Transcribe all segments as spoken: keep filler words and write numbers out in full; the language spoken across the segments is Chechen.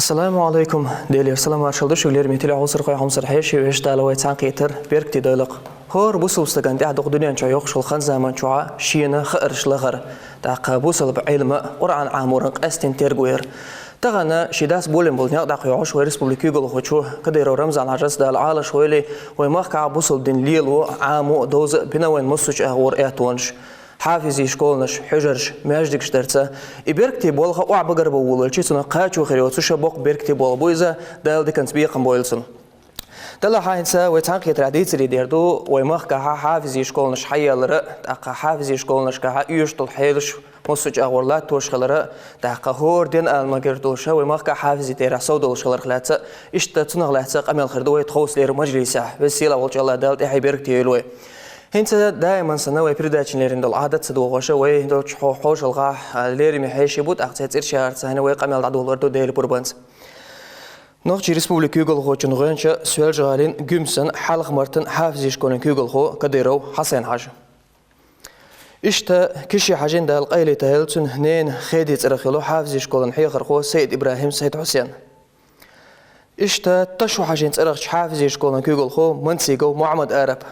Ассаламу Ӏалайкум. Делера салам-маршал ду шуьга, лераме телехьовсархой, хьомсара хьеший, вешта Дала вай цхьаьна кхетар беркате дойла-кх. ХӀора бусалба стагана тӀехьа дукха дуьнен чу йоккхуш йолу хан заман чохь шена хаарш лахар, тӀаккха бусалба Ӏилма, Къуръан Ӏаморан къаьстина терго яр. Тахана шен дас болийна болу некъ дӀакхоьхьуш вай республикан куьйгалхочо Кадыров Рамзан-Хьаьжас, Дала Ӏалаш хилийла, вай махкахь бусалба дин лело, Ӏамо, довза а бина вайн массо а агӀор аьттонаш. Хьафизийн школанаш, хьуьжарш, маьждигаш дарца, и беркате болх охьабахар бан волавелча, цунах кхачо хир йоцуш боккха беркате болх бу иза, Дала диканца бекхам бойла цунна. Делахь хӀинца вай цхьаьна кхетарехь дийцаре дер ду, вай махкахь хьафизийн школанаш хьаеллар а, тӀаккха хьафизийн школанашкахь оьшуш долу хьелаш массо а агӀор латтош хилар а, тӀаккха хӀора ден ала магар долуш вай махкахь хьафизийн терахь сов долуш хиларх лаьцна а, иштта цунах лаьцна а къамел хир ду вай тховсалера мажлисехь, веза сийлахь волчу АллахӀ Дала тӀаьхье беркате йойла вай. ХӀинца даиман санна вай передачина лерина долу Ӏадат ца дохош, вай долчу хьо-, хьошалгӀахь, а, лераме хьеший бу, тӀаккха церан цӀерчаьрца хӀинца вай къамел дӀадолор ду Делан пурбанца. Нохчийн Республикан куьйгалхочун гӀоьнча, Соьлжа-ГӀалин Гуьмсан, Хьалха-Мартан хьафизийн школан куьйгалхо Кадыров Хьасайн-Хьаьжа. Иштта Киши-Хьаьжин, Дала къайле тахийла цуьнан, ненан Хедин цӀарах йолу хьафизийн школан хьехархо Сайд-Ибрахим Сайд-Хьусен. Иштта Ташу-Хьаьжин цӀарахчу хьафизийн школан куьйгалхо Манцигов Мухьаммад-Арап.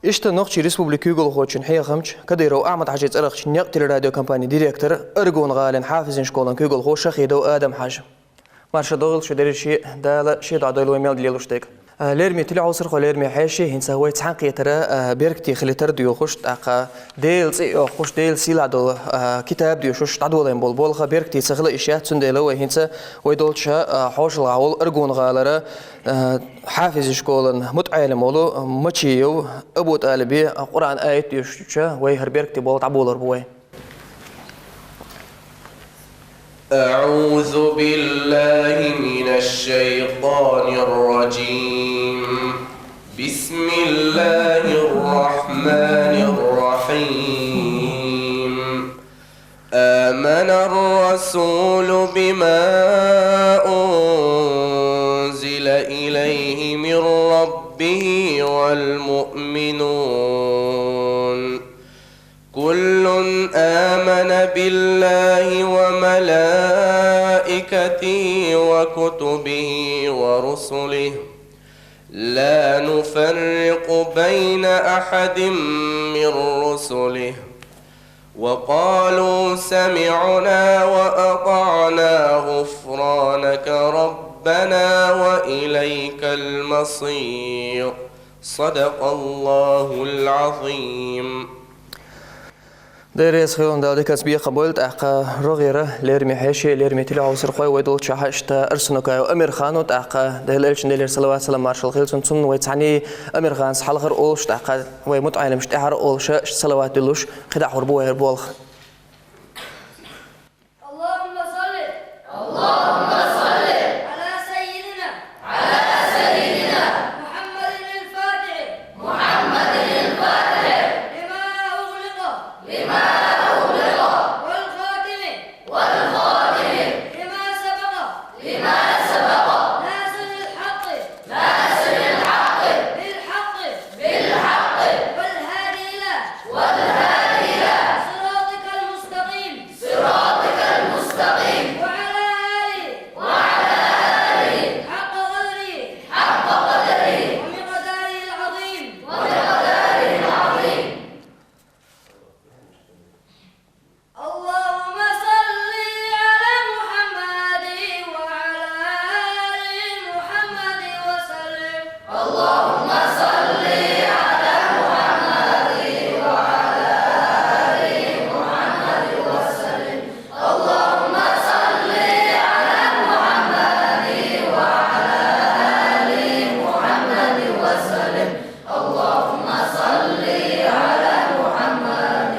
Иштта Нохчийн Республикан куьйгалхочун хьехамча, Кадыров Ахьмад-Хьаьжин цӀарахчу некъ телерадиокомпанин директор, Аргун-ГӀалин хьафизийн школан куьйгалхо Шахидов Адам-Хьаьжа. Марша догӀийла шу, дерриш а, Дала шен дуьхьа дойла вай мел лелош дерг. А, лераме телехьовсархой, лераме хьеший, хӀинца вай цхьаьна кхетар а, а, беркате хилийтар а доьхуш, тӀаккха Делан цӀе а йоккхуш, Делан сийлахь долу, а, китаб а доьшуш дӀадолийна болу болх беркате ца хила йиш яц, цундела вай хӀинца вай долчу, а, хьошалгӀахь волу Аргун-ГӀалара, а, хьафизийн школан мутаӀеллим волу Мачиев Абу-ТӀалибе Къуръан аят доьшуча вай хӀара беркате болх дӀаболор бу вай. أعوذ بالله من الشيطان الرجيم. بسم الله الرحمن الرحيم. آمن الرسول بما أنزل إليه من ربه والمؤمنون. كل آمن بالله وملائكته وكتبه ورسله لا نفرق بين أحد من رسله وقالوا سمعنا وأطعنا غفرانك ربنا وإليك المصير. صدق الله العظيم. Дела реза хуьлда, Дала диканца бекхам бойла, тӀаккха рогӀера лераме хьеший, лераме телехьовсархой, вай долчохь иштта Арсанукаев Амирхана, тӀаккха Делан элчанна, Делера салават-салам маршалла хуьлда цунна, цунна вай цхьаьний Амирханца хьалхара а олуш, тӀаккха вай мутаӀеллимашна тӀаьхьара а олуш, иштта салават дуьллуш, кхидӀа хӀур бу вай болх. اللهم صل، اللهم صل على سيدنا، على سيدنا محمد الفاتح، محمد الفاتح لما أغلق، لما أغلق والخاتم، والخاتم لما سبق، لما سبق ناصر الحق، ناصر الحق بالحق، بالحق والهادي إلى، والهادي إلى صراطك المستقيم، صراطك المستقيم وعلى آله، وعلى آله حق قدره، حق قدره ومقداره العظيم، ومقداره العظيم. اللهم صل على محمد وعلى آل محمد وسلم. اللهم صل على محمد وعلى آل محمد وسلم. اللهم صل على محمد وعلى آل محمد وسلم. اللهم صل على محمد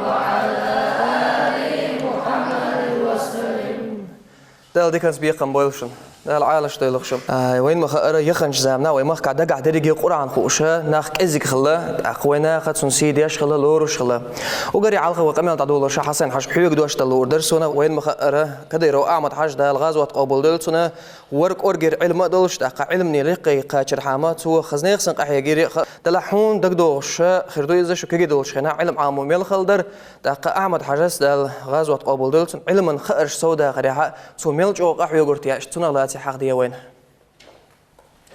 وعلى آل محمد وسلم. Дала диканца бекхам бойла шуна. Дала Ӏалашдойла шо. А, вайна ма хаъара, яханчу заманахь вай махкахь дагахь дерриге Къуръан хууш нах кӀезиг хилла, тӀаккха вайнаха цунна сий деш хилла, лоруш хилла. Уггаре хьалха вай къамел дӀадолалуш Хьасан-Хьаьжа хьоьга дош дан луур дара суна, вайна ма хаъара, Кадыров Ахьмад-Хьаьжа, Дала гӀазот къобалдойла цунна, вара кӀоргера Ӏилма а долуш, тӀаккха Ӏилмане лекха кхаьчархьама, цо хаза нехан санна къахьегира а, делахь хьуна дагадогӀуш хир ду иза, шу кегий долчу хенахь Ӏилма Ӏамо мел хала дара, тӀаккха Ахьмад-Хьаьжас, Дала гӀазот къобалдойла цунна, Ӏилманан хаарш совдаккхарехь а, цо мел чӀогӀа къахьоьгур те аьлча, цунах лаций хьахде вайна.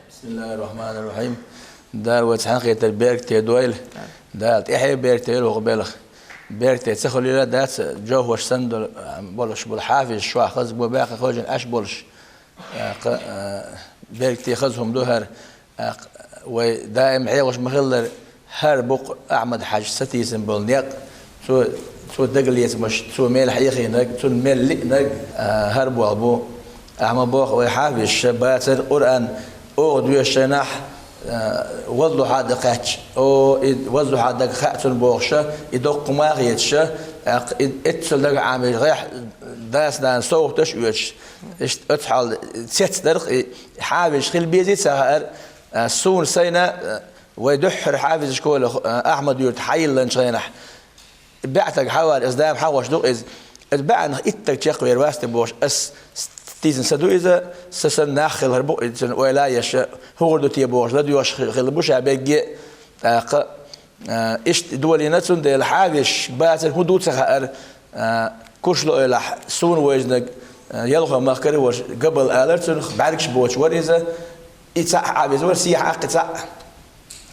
Бисмиллахир-рахманир-рахим. Дала вай цхьаьнакхетар беркате дойла. Дала тӀаьхье беркате йойла хӀокху белхан. Беркате ца хуьлийла дац, жовхӀарш санна долу, болуш болу хьафизаш чохь хаза бу, баьхкина хожина Ӏаш болуш. ТӀаккха, а, беркате хаза хӀума ду хӀара. ТӀаккха вай даим хьехаш ма-хиллара, хӀара бу-кх Ахьмад-Хьаьжа сатийсина болу некъ, цо, цо дагалецамаш, цо мел хьехийнарг, цунна мел лиънарг, а, хӀара болх бу. Ахьа ма боху, вай хьафизаш бацара Къуръан оха доьшучу хенахь, а, вазлухьа дан кхаьчча, о, и вазлухьа дан хаьа цунна бохуш, и доккха хӀума хеташ, тӀаккха и эццал дага Ӏамийча гӀехь дас-нана совгӀаташ а оьцуш, иштта оцу хьал цецдара-кх и. Хьафизаш хила безий ца хаьара, а, суна сайна, а, вай дуьххьара хьафизаш школе, а, Ахьмад-Юьрта хьайиллинчу хенахь, баьӀтаг хьавар, иза дама хьахош ду иза. Иза баьӀнах итт стаг чекхвер вац те бохуш, ас сатийсина са ду иза, сан санна нах хилар бу иза, цуьнан ойла а еш, хӀун гӀур ду те бохуш, ладоьгӀуш хи-, хилла бу ша берриге а. ТӀаккха, а, иштта долийна, цундела хьафизаш бацара, хӀун ду ца хаьара, а, Кушлойлахь суна вевзинарг, а, Ялхой-махкара вара, Габал алара цунах, бӀаьргаш боцуш вара иза, и цхьаъ хьафиз вара, сехьа а кхин цхьаъ.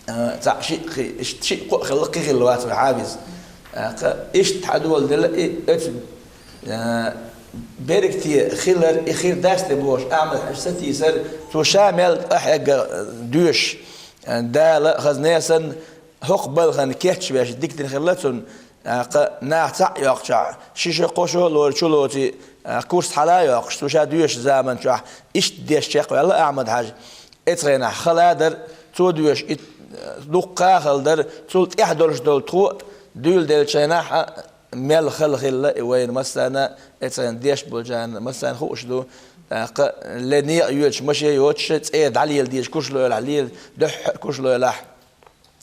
А, цхьаъ шиъ кхин, иштта шиъ-кхоъ хилла, кхин хилла вацара хьафиз. ТӀаккха иштта хьадоладелла и оцу, а, беркате хилар, и хир дац те бохуш, Ахьмад-Хьаьжа сатийсар, цо ша мел къахьегна доьшуш, а, Дала хаза нехан санна хӀокху балхана кечвеш дика дина хилла цунна, тӀаккха наха цхьаъ йоккхучохь, ши шо, кхо шо лору чу лоций, а, курс хьала а йоккхуш, цо ша доьшучу заман чохь иштта деш чекхваьлла Ахьмад-Хьаьжа. Оцу хенахь хала а дара, цо доьшуш и, а, дуккха а хала дара, цул тӀаьхьа долуш долу тхо а дуьйладеллачу хенахь а мел хала хилла и вайна массарна, оцу хенахь деш болчарна массарна хууш ду. ТӀаккха ле некъа йоьдуш, машен йоцуш, цӀера дӀалела дезаш Кушлойлахь лела, дуьххьара Кушлойлахь.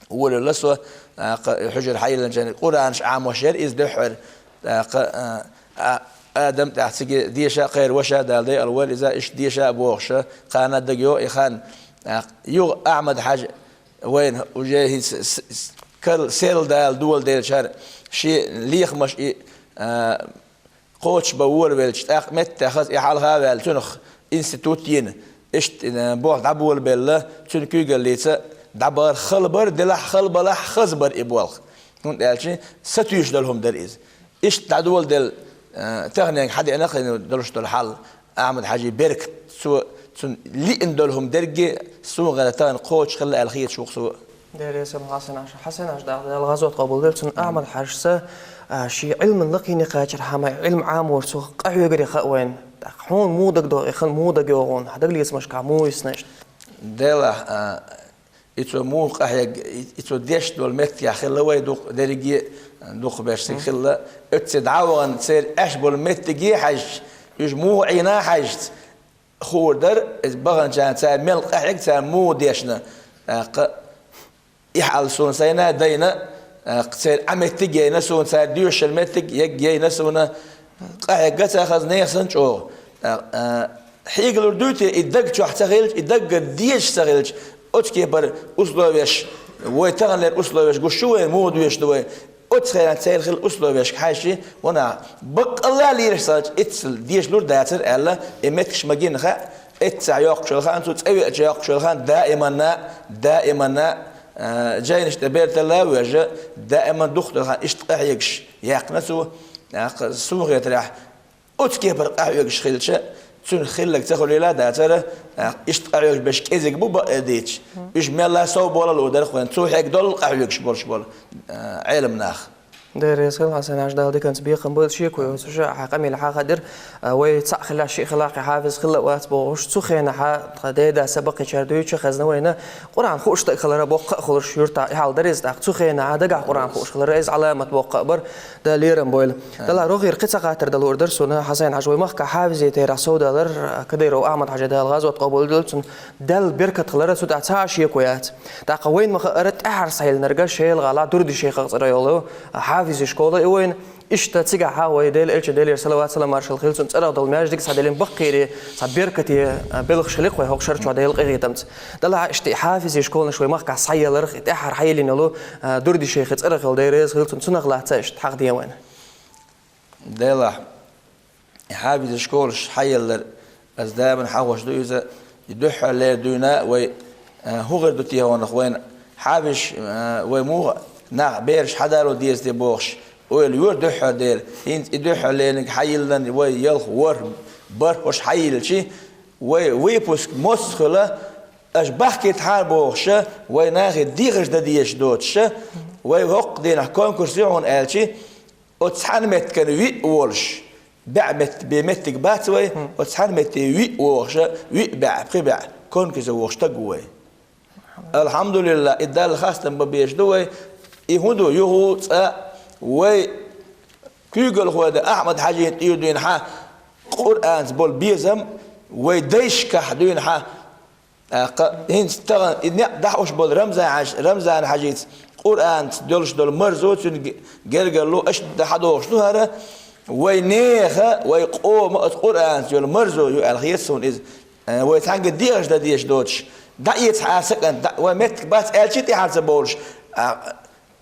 Волавелла со, тӀаккха хьуьжар хьайиллинчу хенахь, Къуръанаш Ӏамош яра иза дуьххьара. ТӀаккха, а, а, Адам тӀехь цига деша а, кхеран ваша, Дала декъала войла иза, иштта деша а бохуш, кхана дагайо и хан. ТӀаккха юха Ахьмад-Хьаьжа вайна уже хӀинца с-, с-, кал-, сел дала доладелчара, шен лехамаш и, а, кхочушбан волавелча, тӀаккха меттехь хаза и хьалха а ваьлла, цунах институт йина, иштта, э, болх дӀаболабелла, цуьнан куьйгаллица дӀабахара, хала бара, делахь хала балахь, хаза бара и болх. ХӀунда аьлча сатуьйсуш долу хӀума дара иза. Иштта дӀадоладелла, э, таханенга хьадеана кхин долуш долу хьал, Ахьмад-Хьаьжин беркат, цо, цунна лиъна долу хӀума дерриге а суна гӀерта тахана кхочуш хилла аьлла хеташ ву-кх со. Дера реза хуьлда, Хьасан-Хьаьжа. Хьасан-Хьаьжа, Дала гӀазот къобалдойла цунна. Амин. Ахьмад-Хьаьжас, а, шен Ӏилманан лакхене кхачархьама, Ӏилма Ӏамор цо къахьоьгура хаьа вайна. ТӀаккха хьуна муха дагадогӀу и хан, муха дагайогӀу хьуна, хьан дагалецамашкахь муха йисна иштта? Делахь, а, и цо муха къахьегна, и, и цо деш долу меттигехь хилла вай дукха, дерриге а дукхахберш цига хилла. Оцу дӀа а вахана, церан Ӏаш болу меттиге а хьаьжча, уьш муха Ӏийна а хьаьжча, хуур дара, иза баханчарна цара мел къахьегна, цара муха дешна. ТӀаккха и хьал суна сайна а дайна, а, церан Ӏа меттиг а яйна суна, цара доьшуш йолу меттиг а яйна суна, къахьегна цара хаза нехан санна чӀогӀа. А, а, хьоьгалур дуй те, и даг чохь ца хилча, и даггара дезаш ца хилча, оцу кепара условеш, вай таханлера условеш гуш ю вайна, муха доьшуш ду вай. Оцу хенахь церан хилла условешка хьаьжча, ванах, баккъалла а лелаш ца хилча, эццал дешалур дацара аьлла, и меттигаш ма гина хаьа, эццахь йоккхуш йолу хан, цу цӀа веача йоккхуш йолу хан, даиманна, даиманна, а, жайнаш тӀе берталла а воьжна, даиман дукха долу хан иштта къахьегаш яьккхина цо, тӀаккха суна хетарехь, оцу кепара къахьоьгуш хилча, цуьнан хилларг ца хуьлийла а дацара, а, иштта къахьоьгуш берш кӀезиг бу, бакъдерг дийцича. Уьш мелла а сов болалур дара-кх вайна, цо хьегна долу къахьоьгуш болуш болу, а, Ӏелам нах. Дера реза хила, Хьасан-Хьажа, Дала диканца бекхам бойла, шеко йоцуш, хьа къамел хьахадир, а, вай цхьаъ хила, шиъ хила, кхы хьафиз хила вац бохуш, цу хенахьа тха деда са баккхийчара дуьйцу хезна вайна, Къуръан хууш стаг хилара боккха а хулаш юрта и хьал дар иза тӀаккха. Цу хенахьа дагахь Къуръан хууш хилара иза Ӏаламат боккха а бар, Дала лерам бойла. Дала рогӀера кхин цхьа хаттар дала лур дар сона, Хьасан-Хьажа, вай махка хьафизе терахь совдалар, Кадыров Ахьмад-Хьажа, Дала гӀазот къобал дойла цун, Далла беркат хилара цу тӀа цхьа а шеко яц. ТӀаккха вайна ма хаъара тӀаьхьара схьайиллинарг Шелгала Дурдишехах цӀерагӀа йолу хьафизийн школа и вайна. Иштта цигахьа вай Делан Элчан, Делера салават-салам-маршалла хила цунна, цӀерагӀа долу маьждиг схьаделлина баккхийра цхьа беркате, а, белхаш хилира вай хӀокху шарчохь Делан къинхетамца. Делахь иштта и хьафизийн школанаш вай махкахь схьаелларх, и тӀаьхьара схьайиллина йолу, а, Дурдишехи цӀерагӀа йолу, Дела реза хила цунна, цунах лаьцна иштта хьахден вайна. Делахь, и хьафизийн школаш схьаеллар, аса даймана хьахош ду иза, и дуьххьарлера дуьйна вай, а, хӀун хир ду те хьуна вайна, хьафизаш, а, вай муха нах бераш хьадало деза те бохуш, ойла йора дуьххьарлера. ХӀинца и дуьххьарлерниг схьайиллина вай ялх, ворхӀ, бархӀ хӀуш схьайилличи, вай выпуск мосса хила, аша бахкийтахьара бохуша, вай нахе дехаш дан дезаш доцуша, вай хӀокху дийнахь конкурс ю хьуна аьлчи, оцу цхьана меттиган виъ волуш, бӀе метт-, бе меттиг бац вай, оцу цхьана метте виъ вохуша, виъ бӀе, пхи бӀе конкурсе вохуш стаг ву вай. Алхьамдулилла, и Далла хастам бан безаш ду вай. И хӀун ду, юха цкъа вай куьйгалхой дан Ахьмад-Хьаьжин тӀера дуьйна хьан Къуръанца болу безам, вай дайшкахь дуьйна хьан ТӀаккха хӀинца тахана и некъ дӀахьош болу Рамзан-Хьаьж-, Рамзан-Хьаьжица Къуръанца долуш долу марзо, цуьнан ге-, гергарло аша дӀахьадохуш ду хӀара, вай нехан, вай къоман оцу Къуръанца йолу марзо ю аьлла хета суна иза. Э, вай цхьаьнгге дехаш дан дезаш доцуш, дӀаэца хьан сакъант, дӀа-, вай меттиг бац аьлчи тӀаьхьарца бовлуш, а,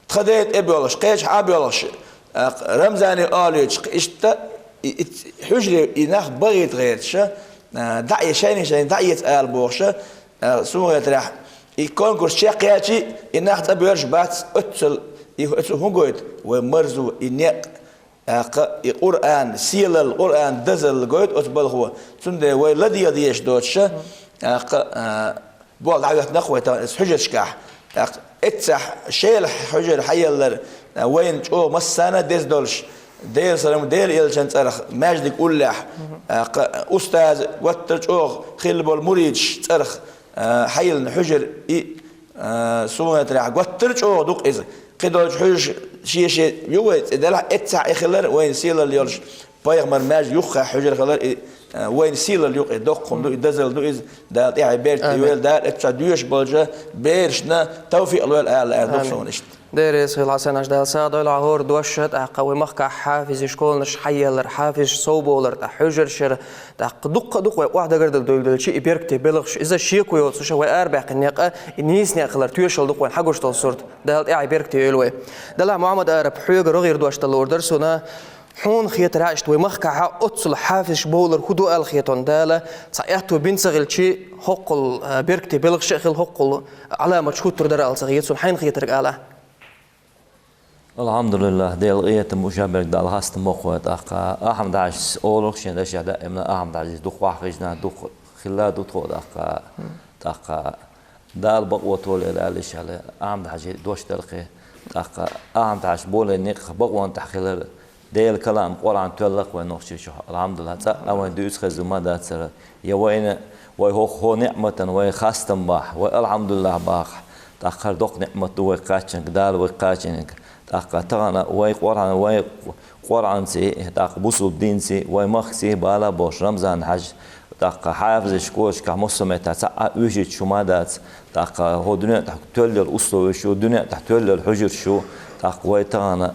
тхан ден тӀе боьлхуш, кхечу хьан боьлхуш, а, Рамзане олуьйтуш, иштта и, и хьуьжаре и нах багӀийта гӀерташа, а, дӀа и шайна-шайна дӀаэца ала бохуша, а, суна гӀертарехь, и конкурс чекхъяьлчи, и нах цӀа боьрзуш бац, оццул, и оцу хӀун гойту, вай марзо, и некъ, тӀаккха и Къуръан, сийлалла Къуръан дазалла гойту оцу балхо. Цундела вай ладегӀа дезаш доцуша, тӀаккха, а, болх дӀахӀоьттинарх вай тахана иза хьуьжаршкахь. ТӀаккха эццахь Шелахь хьуьжар хьаеллар, а, вайна чӀогӀа массарна а деза долуш, Делан салам, Делан Элчан цӀарах, маьждиг уллехь, тӀаккха устаза, гуттар а чӀогӀа хилла болу муридаш цӀарах, а, хьаеллина хьуьжар и, а, суна гӀертарехь, гуттар а чӀогӀа ду-кх иза. Кхидолчу хьуьжарш шен-шен ю вай, цӀе делахь а, эццахь и хилар вайна сийлалла йолуш, пайхамар маьждиг юххехь хьуьжар хилар и, а, вайна сийлалла ю-кх и, доккха хӀума ду и, дазалла ду иза, Дала тӀаьхье беркате йойла, Дала эццахь доьшуш болчу берашна тавфикъ лойла ала лаьара ду-кх суна иштта. Дера реза хила, Хьасан-Хьажа, Дала сагӀа дойла хьан хӀора дош, тӀаккха вай махкахь хьафизийн школанаш хьаеллар, хьафизаш совбовлар, тӀаккха хьуьжарш яр, тӀаккха дуккха а ду-кх вай охьадагардала дуьйлалчи и беркате белхаш, иза шеко йоцуша вай арабаьккхина некъ, и нийса некъ хилар тоьшалла ду-кх вайна хьагуш долу сурт. Дала тӀаьхье беркате йойла вай. Делахь, Мухьаммад-Арап, хьоьга рогӀера дош дала луур дара суна. Хьуна хетарехь, иштта вай махкахьа оццул хьафизаш бовлар хӀун ду аьлла хета хьуна, Дала цхьа аьтту бина ца хилчи, хӀоккхул, а, беркате белхаш а хила, хӀоккхул Ӏаламаташ хӀуттур дара аьлла ца хета суна, хьайна хетарг ала. АлхьамдулиллахӀ, Делан къинхетам бу, шаберг Далла хастам бо-кх вай тӀаккха. Ахьмад-Хьаьжас олура шен дашехь даимна, Ахьмад-Хьаьжас дукха ваххийча нах дукха хилла ду тхо тӀаккха. ТӀаккха Дала бакъо толийла аьлла иштта аьлла, Ахьмад-Хьаьжи дош дара-кх. ТӀаккха Ахьмад-Хьаьжас болийна некъ бакъонан тӀехь хилар, Делан калам Къуръан тоьлла-кх вайн Нохчийчохь, алхьамдулиллахӀ, цкъа а вайн дуьйцу хезна ма дацара. Я вайна, вай хӀокху хӀокху неӀматана вай хастам бахь, вай алхьамдулиллахӀ бахахь, тӀаккха хӀара доккха неӀмат ду вай кхаччаниг, Дала вай кхачийнарг. ТӀаккха тахана вай Къуръан, вай Къуръанций, тӀаккха бусулба динций, вай махкаций бала болуш Рамзан-Хьаьжа, тӀаккха хьафизийн школашкахь массо а меттехь цхьа а оьшуьйтуш хӀума дац, тӀаккха хӀокху дуьнен тӀехь тоьлла йолу условеш ю, дуьнен тӀехь тоьлла йолу хьуьжарш ю, тӀаккха вай тахана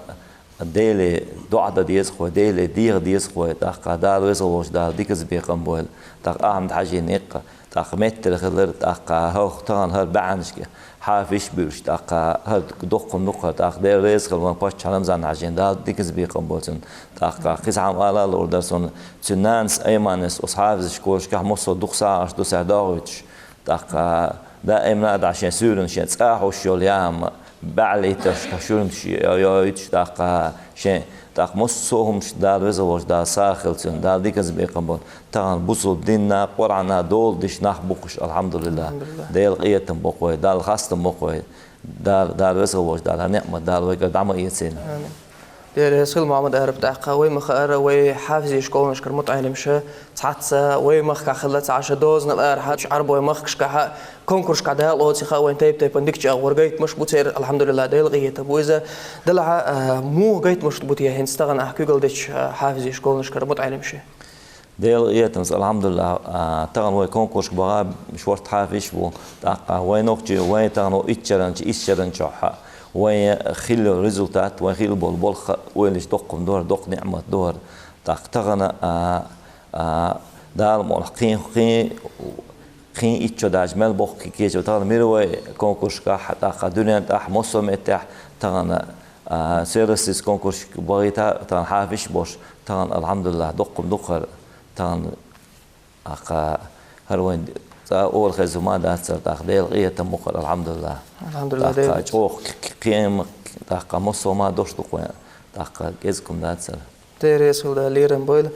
Деле доӀа дан деза-кх вай, Деле деха деза-кх вай, тӀаккха Дала Веза волчу Дала диканца бекхам бойла, тӀаккха Ахьмад-Хьаьжин некъ, тӀаккха меттара хилар, тӀаккха хӀокху тахана хӀара баьӀанашка хьафизаш а буьйлуш, тӀаккха хӀара доккха хӀума ду-кх хӀара, тӀаккха Дела реза хила вайн паччахьна Рамзан-Хьаьжин, Дала диканца бекхам бойла цунна. ТӀаккха кхин цхьа хӀума ала луур дара суна, цуьнан нанас Айманас оцу хьафизийн школашкахь массо а дукха сагӀаш ду цара дохуьйтуш. ТӀаккха даимна а дахьа шен суьйранна шен цӀа хьуш йолу яма, баьӀ лийтаршкахь шуьрнаш йойтуш, тӀаккха шен, тӀаккха массо а хӀуманаш Дала Веза волчу Дала сагӀа хила цуьнан, Дала диканца бекхам бойла. Тахана бусулба динна, Къуръанна дола деш нах бу-кх уьш, алхьамдулиллахӀ. АлхьамдулиллахӀ. Делан къинхетам бо-кх вай, Далла хастам бо-кх вай. Дала, Дала Веза волчу Дала хӀара неӀмат Дала вайгара дӀа ма эцийла. Амин. Дера хила, Мухьаммад-Араб, тӀаккха вай ма хаара, вай хьафизийн школашкара мутаӀеллимаш цхьацца вай махкахь хилла ца Ӏаш, дозанал арахьа, Ӏарбойн махкашкахь конкурсашкахь дакъа лоций хьа, вайна тайп-тайпана дикача агӀор гайтамаш бу церан, алхьамдулиллахӀ, Делан къинхетам бу иза. Делахь, а, муха гайтамаш бу те хӀинца тахана ахь куьйгалла деча, а, хьафизийн школашкара мутаӀеллимаш? Делан къинхетамца, алхьамдулиллахӀ, а, тахана вай конкурсашка багӀа шортта хьафизаш бу. ТӀаккха вай нохчий, вай тахана итт шеран чу, итт шеран чу хьа, вай хилла результат, вай хилла бола болх ойла йича доккха хӀума ду хӀара, доккха ниӀмат ду хӀара. ТӀаккха тахана, а, а, Дала мукъалахь, кхин, кхин, кхин итт шо даьлча мел боккха кечал, тахана мировой конкурсашкахь, тӀаккха дуьнен тӀехь, массо а меттехь, тахана, а, всероссийский конкурсашка багӀийта, тахана хьафизаш болуш, тахана, алхьамдулиллахӀ, доккха хӀума ду хӀара, тахана, тӀаккха хӀара вайн цкъа а ола хеза хӀума дацар, тӀаккха Делан къинхетам бу хӀара, алхьамдулиллахӀ. АлхьамдулиллахӀ, ТӀаккха Дела. ЧӀогӀа к-, к-, кхин а, тӀаккха массо а хӀума дош ду-кх вайн, тӀаккха кӀезиг хӀума дацар. Дера хила, Дала лерам бойла.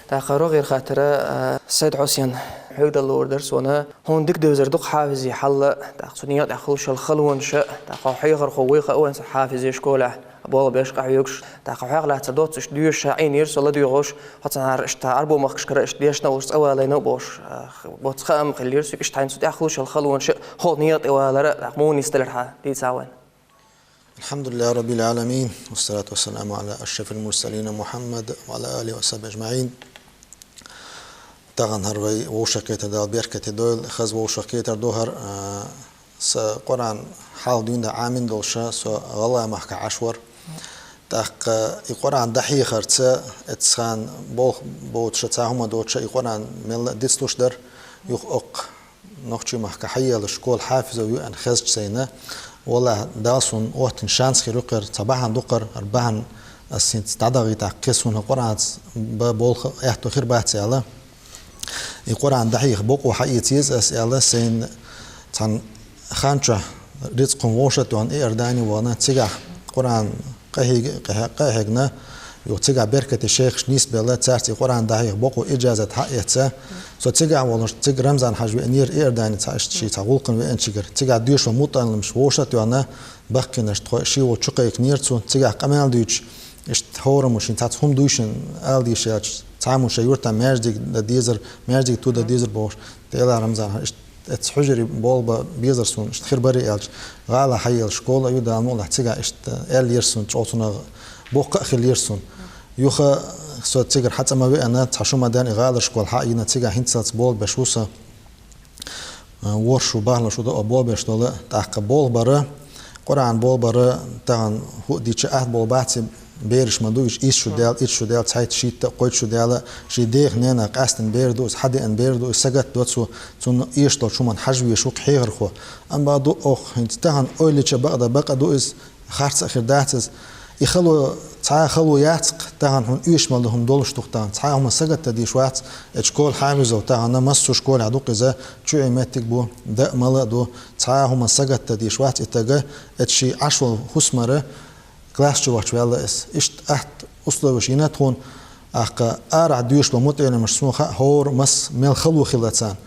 ТӀаккха рогӀера хаттар, а, Сайд-Хьусен, хьоьга дала луур дара суна. Хьуна дика девзар ду-кх хьафизийн хьал, тӀаккха цу некъа тӀехь хуьлуш йолу халонаш, тӀаккха хьехархо вуй хаьа вайна цу хьафизийн школехь болх беш къахьоьгуш. ТӀаккха хьох лаьцна доццуш доьшуш ша Ӏийнера со, ладоьгӀуш, хьо цхьанхьара иштта Ӏарбойн махкашкара иштта дешна а волуш, цӀа валийна а бохуш, а, боцца хаам хиллера соьга, иштта хьайна цу тӀехь хуьлуш йолу халонаш, хьо некъа тӀе валар, тӀаккха муха нисделира хьан, дийцахьа вайна. الحمد لله رب العالمين، والصلاة والسلام على أشرف المرسلين محمد وعلى آله وصحبه أجمعين. Тахана хӀара вай вовшахкхетар, Дала беркате дойла, хаза вовшахкхетар ду хӀара, а, сан Къуръан хьалха дуьйна Ӏамийна долуш, со ГӀалгӀай махкахь Ӏаш вара. ТӀаккха и Къуръан дӀахьехарца, эццахь болх боцуш, цхьа хӀума доцуш, и Къуръан мелла а дицлуш дара, юха оккха Нохчийн махкахь хьаелла школа хьафизо ву аьлла хезча сайна, валлахӀи, Дала суна оттина шанс хир ю-кх хӀара, цхьа бахьана ду-кх хӀара, хӀара бахьана ас хӀинца дӀадахийта, тӀаккха кхин суна Къуръанца бан болх, аьтто хир бац аьлла. И Къуръан дӀахьеха бакъо хьаэца еза ас аьлла, сайна цхьана хан чохь рицкъ хӀума вовшах а тоьхна, Иордане вахана, цигахь Къуръан къахьег-, къахье-, къахьегна, юха цигахь беркате шайхаш нисбелла, цаьрца и Къуръан дӀахьеха бакъо, иджазат хьаэцна. Со цигахь волуш, цига Рамзан-Хьаьжа веанера Иордане цхьа, иштта шен цхьа гӀуллакхана веанчигара. Цигахь доьшуш болу мутаӀеллимаш вовшах а тоьхна, баккхийнаш тхо шен волчу чукхайкхинера цо, цигахь къамел дуьйцуш, иштта хӀораммо шен цхьацца хӀума дуй шен ала дезаш аьлча, цхьаммо шайн юьртахь маьждиг дан дезар, маьждиг ту дан дезар бохуш, Делахь, Рамзан, иштта эцу хьуьжаре болх бан безар суна, иштта хир бара аьлча, гӀала хьаелла школа а ю, Дала мукъалахь, цигахь иштта аьллера суна, чӀогӀа цунах боккха а хиллера суна. Юха со цигара хьа цӀа ма веана, цхьа шу ма даьлла, и гӀалара школа хьа а йина, цигахь хӀинццалц болх беш ву со. ВорхӀ шу, бархӀ шу ду-кх болх беш долу, тӀаккха болх бара, Къуръан болх бара, тахана хӀуъа дича атта болу бац и бераш ма ду, иза исс шу даьлла, итт шу даьлла, цхьайтта, шийтта а, кхойтта шу даьлла, шен деха-ненах къаьстина бер ду иза, хьадеана бер ду иза, сагатдо цо, цунна эшаш долчу хӀуманна хьажа везаш ву-кх хьехархо. Амма ду-кх хӀинца тахана ойла йича бакъдан бакъ а ду иза, харц а хир дац иза. И хало, цхьа а хало яц-кх, тахана хьуна оьшуш мел ду хӀума долуш ду-кх тахана. Цхьа а хӀума сагатдан дезаш вац, эцу школа хьафизо тахана массо а школехь ду-кх иза, чуьйн меттиг бу, дан а, мала а ду. Цхьа а хӀума сагатдан дезаш вац и стага, эцу шен Ӏаш волу хӀусамара класс чу вахча ваьлла иза. Иштта атта условеш йина тхуна, тӀаккха арахь доьшуш болу мутаӀеллимаш, суна хаьа, хӀора масса мел хало хилла царна.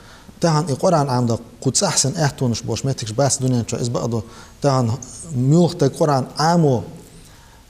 Тахана и Къуръан Ӏамадан кху цӀахь санна аьттонаш болуш меттигаш бац дуьнен чохь, иза бакъ ду. Тахана муьлхха стаг Къуръан Ӏамо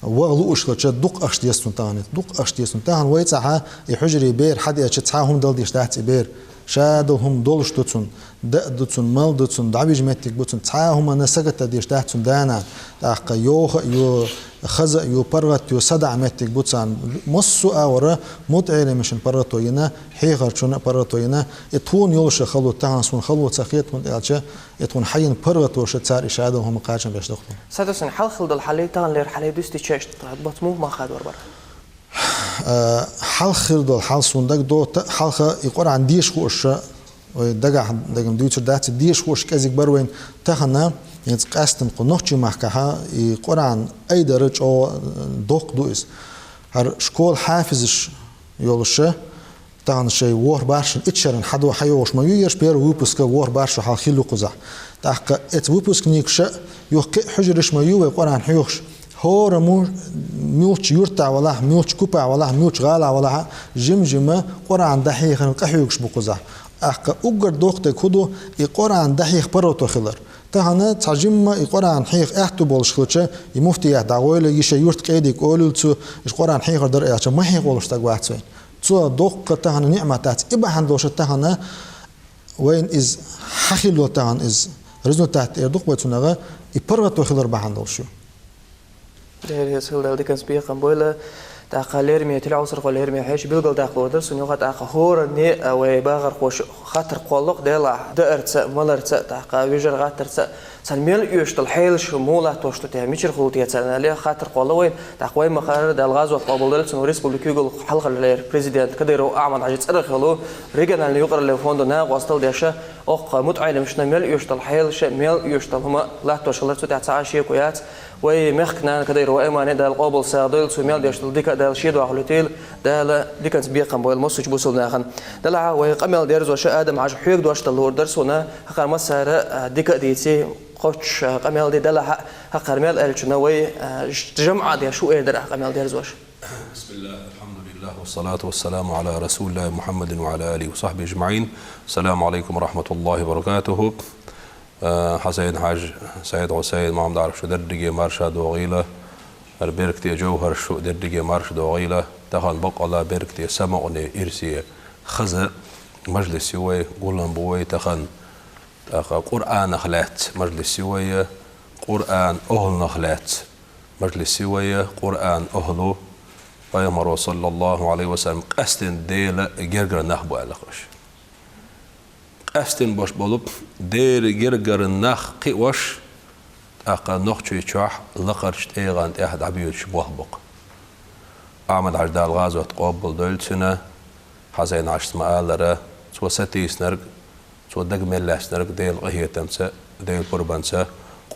ваха лууш хилча, дукха ахча деза цунна тахана. Дукха ахча деза цунна. Тахана вай цӀахь и хьуьжаре бер хьадеача, цхьа а хӀума дала дезаш дац и бер. Ша долу хӀума долуш ду цунна, дан а ду цунна, мала ду цунна, дӀавижа меттиг бу цунна, цхьа а хӀуманна сагатдан дезаш дац цунна да-нана. ТӀаккха йоха а йо, хаза а йо, паргӀат а йо, садаӀа меттиг бу царна. Массо а агӀора мутаӀеллимашна паргӀато йина, хьехарчунна а паргӀато йина. И тхуна йолуш хало тахана суна хало ца хета, хӀунда аьлча и тхуна хьайина паргӀатоша цара и ша долу хӀума кхачам беш ду-кх тхуна. Сайд-Хьусен, хьалха хилла долу хьал, тахана леррина хьал дустича, иштта боцу муха мах хадор бара? Э, хьалха хир долу хьал суна дагадогӀу, хьалха и Къуръан деша хууш, вай дагахь дагам дуьйцур дац, деша хууш кӀезиг бара вайна. Тахана, хӀинца къаьстина кху Нохчийн махкахь и Къуръан айдар чӀогӀа, э, доккха ду иза. ХӀара школа хьафизаш йолуш, тахана шайн ворхӀ-бархӀ шо, итт шеран хьадо хьайогӀуш ма ю ерш, первый выпуска ворхӀ-бархӀ шо хьалха хилла ю кхузахь. ТӀаккха эцу выпускникаша юха кхин а хьуьжараш ма ю вай Къуръан хьоьхуш. ХӀора му-, муьлххачу юьртахь валахь, муьлххачу купахь валахь, муьлххачу гӀалахь валахь, жим-жима Къуръан дӀахьехарна къахьоьгуш бу кхузахь. ТӀаккха уггар доккха дерг хӀун ду, и Къуръан дӀахьеха паргӀато хилар. Тахан цхьа жимма и Къуръан хьеха аьттув болаш хилча, и муфтият дӀагӀойла, йиша юрт къедик олуьлцу, иш Къуръан хьехар дар аьлча, ма хьехаволуш стаг вац вайн. Цо доккха тахан ниӀмат дац, и бахьан долуша тахан вайн из хьахилла тахан из результат эр дукха вай цунагӀа, и паргӀато хилар бахьан долуш ю. Дера, хӀинца хила Дала диканца бекхам бойла, тӀаккха лераме, телевизорхо лераме хьеший билгалдаккха лур дара суна юха, тӀаккха хӀоранне а вай бахархоша хаттар кхоллакх делахь, даарца а, маларца а, тӀаккха вижар гӀаттарца а, царна мел оьшуш долу хьелаш муха латтош ду те, мичара хуьлу те царна аьлла, хаттар кхолла вайна, тӀаккха вай ма-хаъара Дала гӀазот къобалдойла, цунна республика куьйгалхо хьалхара лера президент Кадыров Ахьмад-Хьажи цӀарах хилла, региональный юкъараллин фондан накъосталла деш, оккха мутаӀеллимашна мел оьшуш долу хьелаш, мел оьшуш долу хӀума латтош хилар, цу тӀехь цхьа а шеко яц. Вай мехкан нана Кадырова Аймани, Дала къобал сагӀа дойла, цо мел деш долу дика а Дала шен дуьхьа луьйтийла, Дала диканца бекхам бойла массо а бусалба нахана. Делахь вай къамел дерзош Адам-Хьажа, хьоьга дош дала лур дара суна, хӀокхара массара а дика а дийци, кхоччуш а къамел де, делахь а хӀокхара мел аьллачунна вай, а, ж-, жамӀа деш хӀу эр дара ахь къамел дерзош. بسم الله، الحمد لله، والصلاة والسلام على رسول الله محمد وعلى آله وصحبه أجمعين. السلام عليكم ورحمة الله وبركاته. Э, Хьасайн-Хьажа, Сайд-Хьусайн, Мохьмад-Ӏарф, шу дерриге марша догӀийла, хӀара беркате жовхӀар шу дерриге марша догӀийла, тахан баккъалла беркате, самукъане, ирсе хаза мажлис ю вай, гулам бу вай тахан, тӀаккха Къуръанах лаьцна мажлис ю вай, Къуръан охӀланах лаьцна мажлис ю вай, Къуръан охӀлу, Пайхамаро, саллаллахӀу Ӏалайхи ва саллам, къаьсттина Дела гергара нах бу аьлла уьш. Къаьсттина бош болу Дела гергара нах кхиош, тӀаккха Нохчийчохь лакхарчу тӀегӀан тӀехь дӀабоьдуш болх бу-кх. Ахьмад-Хьажа, Дала гӀазот къобалдойла цуьнан, Хьасайн-Хьажас ма-аллара, цо сатийсинарг, цо дага мел лаьцнарг Делан къинхетамца, Делан пурбанца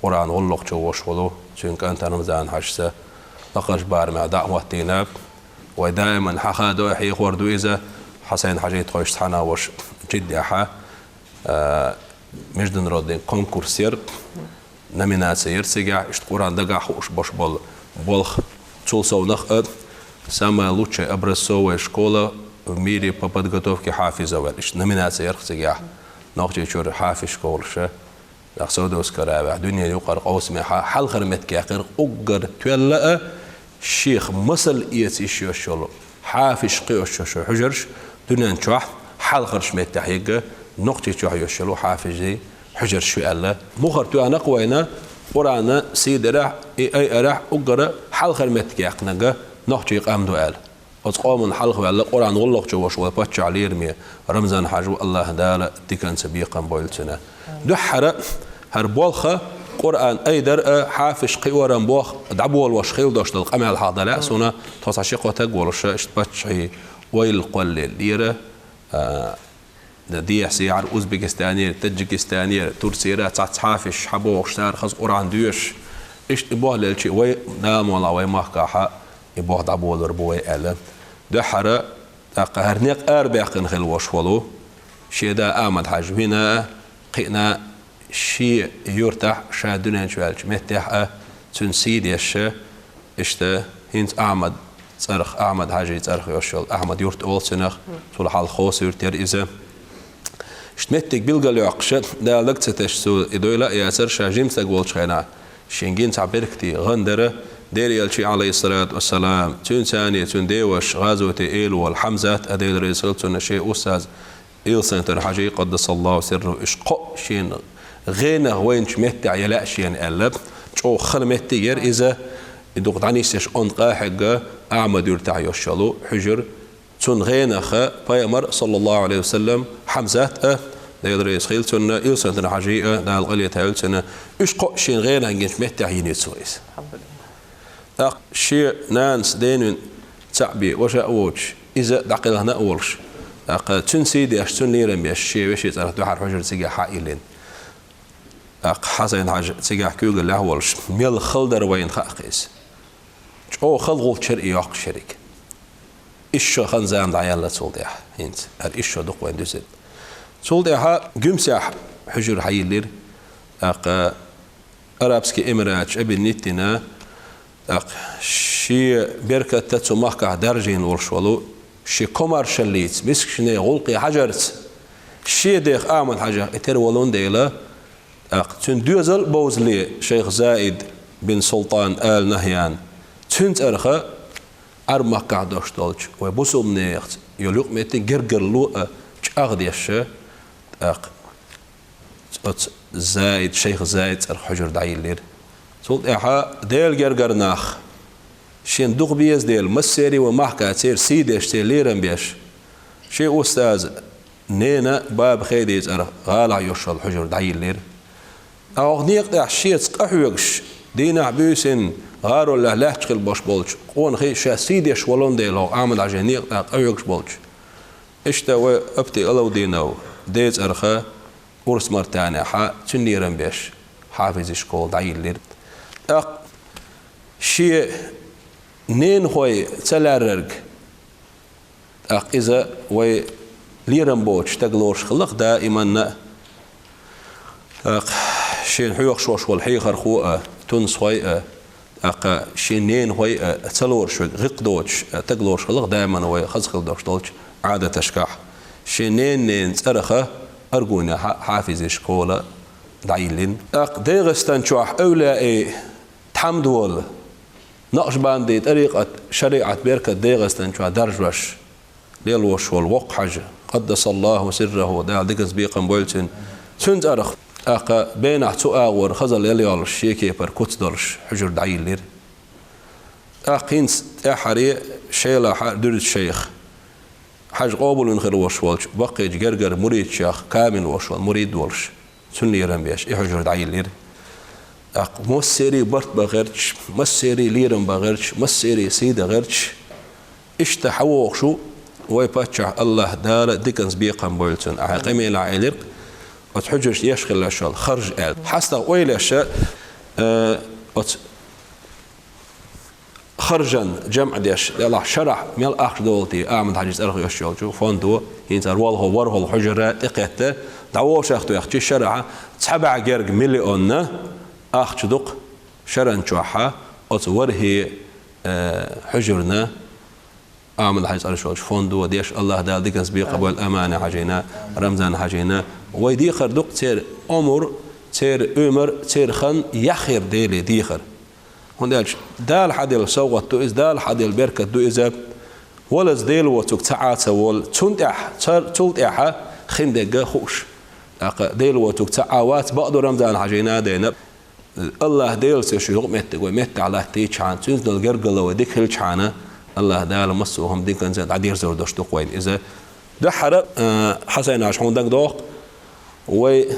Къуръан гӀуллакх чу вуш волу цуьнан кӀант Рамзан-Хьажас лакхарчу барамехь дӀа а хӀоттийна, вай даиман хьахадо а, хьехор ду иза, Хьасайн-Хьажий тхойшца цхьаьна волуш Джиддехь, а, международный конкурс яра, номинаци яра цигахь, иштта Къуръан дагахь хууш бош болу болх. Цул совнаха а «Самая лучшая образцовая школа в мире по подготовке хафизов» аьлла, иштта номинаци яра цигахь. Нохчийчуьра хафизаш кхолуш, тӀаккха Саудовская Аравехь, дуьненан юкъара къовсамехь хьалхара меттиг яьккхира, уггар тоьлла а, шех масал эца йиш йолуш йолу хафизаш кхиош йолу хьуьжарш дуьнен чохь хьалхарчу меттехь ерг Нохчийчохь йолуш йолу хафизийн хьуьжарш ю аьлла. Муххара тоьхна-кх вайна Къуръанан сий дарехь, и айарехь уггар хьалхара меттиг яьккхинарг нохчийн къам ду аьлла. Оцу къоман хьалха ваьлла, Къуръан гӀуллакх чу вуш вай паччахь лераме Рамзан-Хьажа ву, АллахӀа Дала диканца бекхам бойла цуьнан. Дуьххьара хӀара болх, Къуръан айдар а, хафизаш кхиоран болх дӀаболош хилла долуш долу къамел хьахдалахь суна, тхо цхьа ши-кхо стаг волуш, иштта паччахьан ойла кхоллаелира, а, дехьа-сехьара Узбекистанера, Таджикистанера, Турцера цхьацца хафизаш хьабогӀуш, цара хаза Къуръан доьшуш. Иштта и болх лелча, вай, Дала мукъ лахь, вай махкахь и болх дӀаболор бу вай аьлла. Дуьххьара, тӀаккха хӀара некъ арабаьккхина хилла волуш волу шен да Ахьмад-Хьажа вина а, кхиъна а, шен юьртахь, ша дуьнен чу ваьллачу меттехь а, цуьнан сий деш, иштта хӀинца Ахьмад цӀарах, Ахьмад-Хьажин цӀарах йолуш йолу Ахьмад-Юрт олу цунах, цул хьалха Хоса-Юрт яра иза. Иштта меттиг билгалйоккхуш, Дала дага ца тесча, цо и дойла а яцара, ша жима стаг волчу хенахь, шен гина цхьа беркате гӀан дара, Делан Элчан, Ӏалайхиссалату вассалам, цуьнан цӀарна цуьнан деваша, гӀазоте эла волу Хьамзат а, Дела реза хила цунна, шен устаз Илсхан-Юьртара Хьажа, къаддасаллахӀу сиррахӀу, уьш кхоъ шен гӀенах вайначу меттехь яла а шена аьлла, чӀогӀа хала меттиг яра иза, и дукха дӀанисъеш онда къа а хьегна, Ахьмад-Юртахь йолуш йолу хьуьжар, цуьнан гӀенах Пайхамар, саллаллахӀу Ӏалайхи ва саллам, Хьамзат а, Дела реза хила цунна, Илсхан-Юьртара Хьажа а, Дала къинхетам бойла цунна, уьш кхоъ шен гӀенах гинчу меттехь йинера цо иза. ТӀаккха шен нанас денвина цхьаъ бен, ваша а воцуш, иза дӀакхелхина а волуш, тӀаккха цуьнан сий деш, цуьнан лерам беш, шен вешин цӀарах дуьххьара хьуьжар цигахь хьаиллина. ТӀаккха Хьасайн-Хьажа цигахь куьйгаллехь а волуш, мел хала дара вайна хаьа-кх иза. ЧӀогӀа хала гӀулч яра и йоккхуш ерг. Исс шо хан-зама дӀаяьлла цул тӀаьхьа, хӀинца, хӀара исс шо ду-кх вайн дуьззина. Цул тӀаьхьа Гуьмсехь хьуьжар хьайиллира, тӀаккха Арабский Эмираташ объединить дина, тӀаккха шен беркатца цу махкахь даржийна волуш волу, шен комаьршаллица, мискачийн гӀуллакхе хьажарца, шен дех Ахьмад-Хьажех и тера волун дела, ТӀаккха цуьнан доьзал а бовзале, шайх Заид бин Султан Ал Нахьян, цуьнан цӀарах Ӏарб-махкахь долуш долчу вай бусулбанехь йолу юкъаметтиг гергарло а чӀагӀдеш, тӀаккха оцу Заид, шайх Заид цӀарах хьуьжар дӀайиллира. Цул тӀаьхьа Делан гергара нах, шен дукха беза дела, массерий вай махка церан сий деш, церан лерам беш, шен устаза ненан, бабан хедийцарх гӀалахь йолуш йолу хьуьжар дӀайиллира. Ткъа хӀокху некъа тӀехь шеца къахьоьгуш, дийнахь-буьйсанна гӀароллехь лаьтташ хилла болуш болчу къонахий ша сий деш волун дела, хӀокху Ахьмад-Хьаьжин некъа тӀехь къахьоьгуш болчу. Иштта вай Апти Алавдинов ден цӀарах Урус-Мартанехь цуьнан лерам беш, хьафизийн школа дӀайиллира. ТӀаккха шен ненахой ца лаьррарг, тӀаккха иза вай лерам боцуш стаг лоруш хилла-кх даиманна а. ТӀаккха шена хьоьхуш волуш волу хьехархо а, тунсхой а, тӀаккха шен ненахой а ца лоруш верг гӀиллакх доцуш а стаг лоруш хилла-кх даиманна вай хаза хилла долуш долчу Ӏадаташкахь. Шен ненан-ненан цӀарах Аргунехь хьафизийн школа дӀайиллина. ТӀаккха ДегӀастан чохь эвлаяийн тхьамда волу, накъшбандийн тӀарикъат, шариӀат беркат ДегӀастан чохь даржош лелош волу воккха хьаьжа, къаддасаллаху сирраху, Дала диканца бекхам бойла цуьнан, цуьнан цӀарах, тӀаккха бенахь цу агӀор хазалла ял йолуш, шен кепара куц долуш, хьуьжар дӀайиллира. ТӀаккха хӀинца тӀаьххьаре Шелахь Дуьрза шайх, хьаьжа къобалвина хир волуш волчу баккхийчу гергара мурдашех камил волуш волу мурд волуш, цуьнан лерам беш, и хьуьжар дӀайиллира. ТӀаккха массерий барт бан гӀерташ, массерий лерам бан гӀерташ, массерий сий дан гӀерташ, иштта хьан вогӀуш ву вай паччахь, АллахӀ Дала диканца бекхам бойла цунна, ахьа къамелехь элира-кх, оцу хьуьжаршна еш хилла йолу харж аьлла. ХьастагӀа ойла еш, э, оцу харжан жамӀ деш, делахь шарахь мел ахча долу те Ахьмад-Хьаьжин цӀарах йолуш йолчу фондо, хӀинца хӀара валхо, ворхӀалгӀа хьуьжар тӀекхетта, дӀаволшах тоьхча шарахь цхьа бӀе герга миллионна ахча ду-кх шаран чохь оцу ворхӀе, э, хьуьжарна Ахьмад-Хьаьжин цӀарах йолчу фондо деш, АллахӀ Дала диканца бекхам бойла Амани-Хьаьжина, Рамзан-Хьаьжина. Вай дехар ду-кх церан омра, церан уьйр, церан хан яхъяр Деле дехар. ХӀунда аьлча Дала хьаделла совгӀат ду иза, Дала хьаделла беркат ду иза. Валлаза Дела воцург цхьа а ца волу. Цунна тӀехь, цар-, цул тӀаьхьа хин дерг хууш. ТӀаккха Дела воцург цхьа а вац, бакъду Рамзан-Хьаьжина а дайна. АллахӀ Делаца шу юкъаметтиг вай меттахь латтийчхьана, цуьнца долу гергарло вай дика хилчхьана, АллахӀ Дала массо а хӀума диканца дӀадерзор долуш ду-кх вайна иза. Дуьххьара, а, Хьасайн-Хьаьжа, хьуна дагадогӀу-кх, вай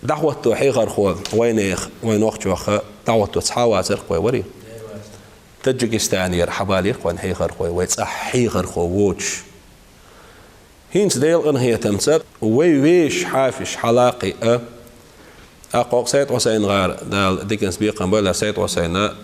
дӀахӀотто хьехархо вайнех, вайн нохчех дӀахӀотто цхьа а вацара-кх вай, варий? Таджикистанера хьабалийра-кх вайн хьехархой, вай цӀахь хьехархо воцуш. ХӀинца Делан къинхетамца вай вешан хьафизаш хьалакхиъна. ТӀаккха хӀокху Сайд-Хьусайн-гӀар, Дала диканца бекхам бойла, Сайд-Хьусайна